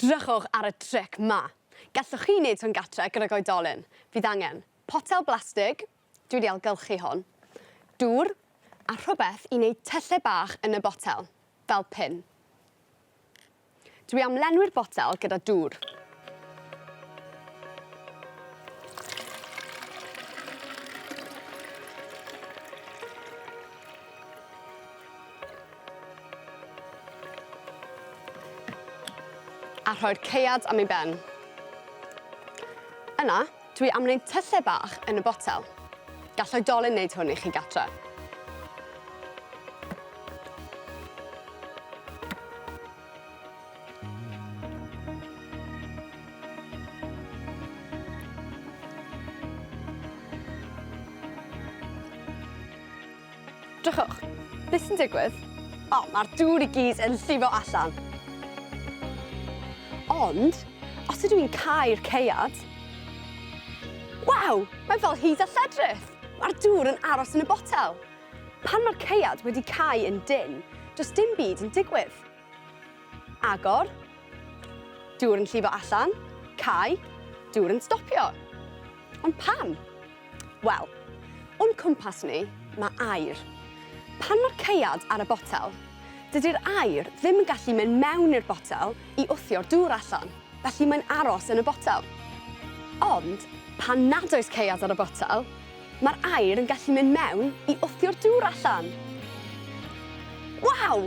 Drychwch ar y tric 'ma! Gallwch chi wneud hwn gatre gydag oedolyn. Fydd angen potel blastig, dwi 'di ailgylchu hon, dŵr, a rhywbeth i wneud tyllau bach yn y botel, fel pin. Dwi am lenwi'r botel gyda dŵr. A rhoi'r caead am ei ben. Yna, dwi am wneud tyllau bach yn y botel. Gall oedolyn wneud hwn i chi gatre. Drychwch, beth sy'n digwydd? O, mae'r dŵr i gyd yn llifo allan. Ond, os ydw i'n cau'r caead, waw, mae fel hyd a lledrith! Mae'r dŵr yn aros yn y botel. Pan mae'r caead wedi cau yn dynn, does dim byd yn digwydd. Agor, dŵr yn llifo allan, cau, dŵr yn stopio. Ond pam? Wel, o'n cwmpas ni, mae aer. Pan mae'r caead ar y botel, dydy'r aer ddim yn gallu mynd mewn i'r botel i wthio'r dŵr allan, felly mae'n aros yn y botel. Ond, pan nad oes caead ar y botel, mae'r aer yn gallu mynd mewn i wthio'r dŵr allan. Waw!